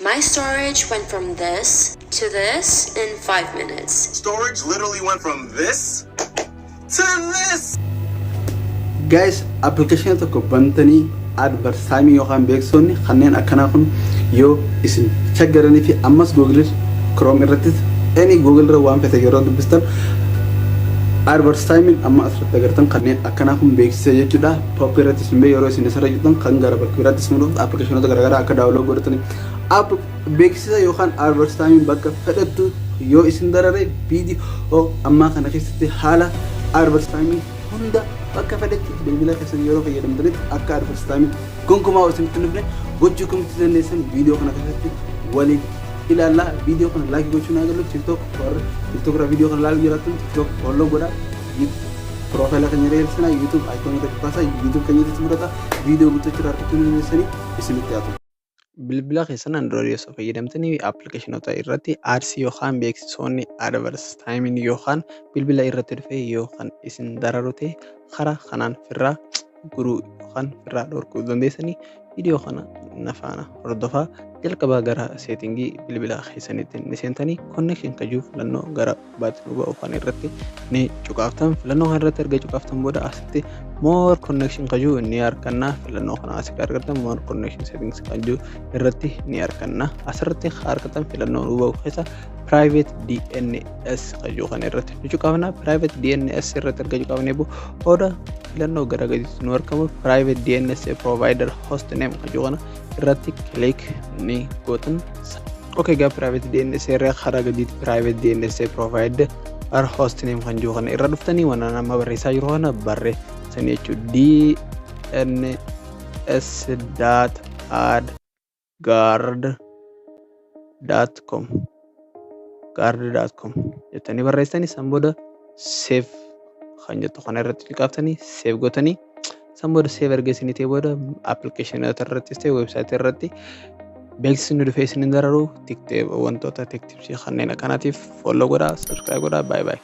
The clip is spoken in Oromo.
My storage went from this to this in 5 minutes. Storage literally went from this to this. Guys, application tokko bantanii advertising yookaan beeksisoonni kanneen akkanaa kun yoo isin chaggaranii fi ammas Google Chrome irrattis, any Google irra waan fete yeroo dubbistan, advertising amma asirratti agartan kanneen akkanaa kun beeksisa jechuudha. Pop irrattis illee yeroo isin isarra jirtan kan gara bakka biraattis nu dhuftu, applicationoota garaagaraa akka download godhatanii app beeksisa yookaan advertising bakka fedhattu yoo isin darare, viidiyoo ammaa kana keessatti haala advertising hunda bakka fedhetti bilbila keessan yeroo fayyadamtanitti akka advertising gonkumaa isinitti hin dhufne gochuu kamitti dandeessan viidiyoo kana keessatti waliin ilaallaa. Viidiyoo kana like gochuun eegalu. TikTok, warra TikTok irraa viidiyoo kana ilaaluu jiraattan, TikTok follow godhaa, profile keenya reelsina, YouTube iconii tokko kaasaa YouTube keenyatti fudhata, viidiyoo guutuu irraa argachuu dandeessanii isinitti haatu. Bilbila keessan Android osoo fayyadamtanii applicationoota irratti ads yookaan beeksisoonni advertising yookaan bilbila irratti dhufee yookaan isin dararu ta'e, karaa kanaan firraa guruu yookaan firraa dhorkuu dandeessanii. Viidiyoo kana na faana hordofaa. Jalqabaa gara settingii bilbila keessanitti ni seentanii, connection kajuu filannoo gara baatti nu ba'u kana irratti ni cuqaaftan. Filannoo kana irratti erga cuqaaftan booda asitti more connection kajuu ni arganna. Filannoo kana asitti argattan more connection settings kajuu irratti ni arganna. Asirratti argatan filannoo nu ba'u keessa private DNS kajuu kana irratti ni cuqaafna. Private DNS irratti erga cuqaafnee booda filannoo gara gadiitti nu argamu private DNS provider host name kajuu kana irratti click ni gootan. Okay, gaa private DNS irra karaa gadiitti private DNS provider host name kan jiru kana irra dhuftanii waan nama barreessaa jiru kana barreessanii jechuudha. dns.adguard.com guard.com jettanii barreessanii, san booda save kan jettu kana irratti cuqaaftanii save gootanii, san booda save erga isinii ta'e booda applicationoota irrattis ta'e websiteii irratti beeksisni dhufee isin dararu. Wantoota tech tipsii kanneen akkanaatiif follow godhaa, subscribe godhaa. Bye bye.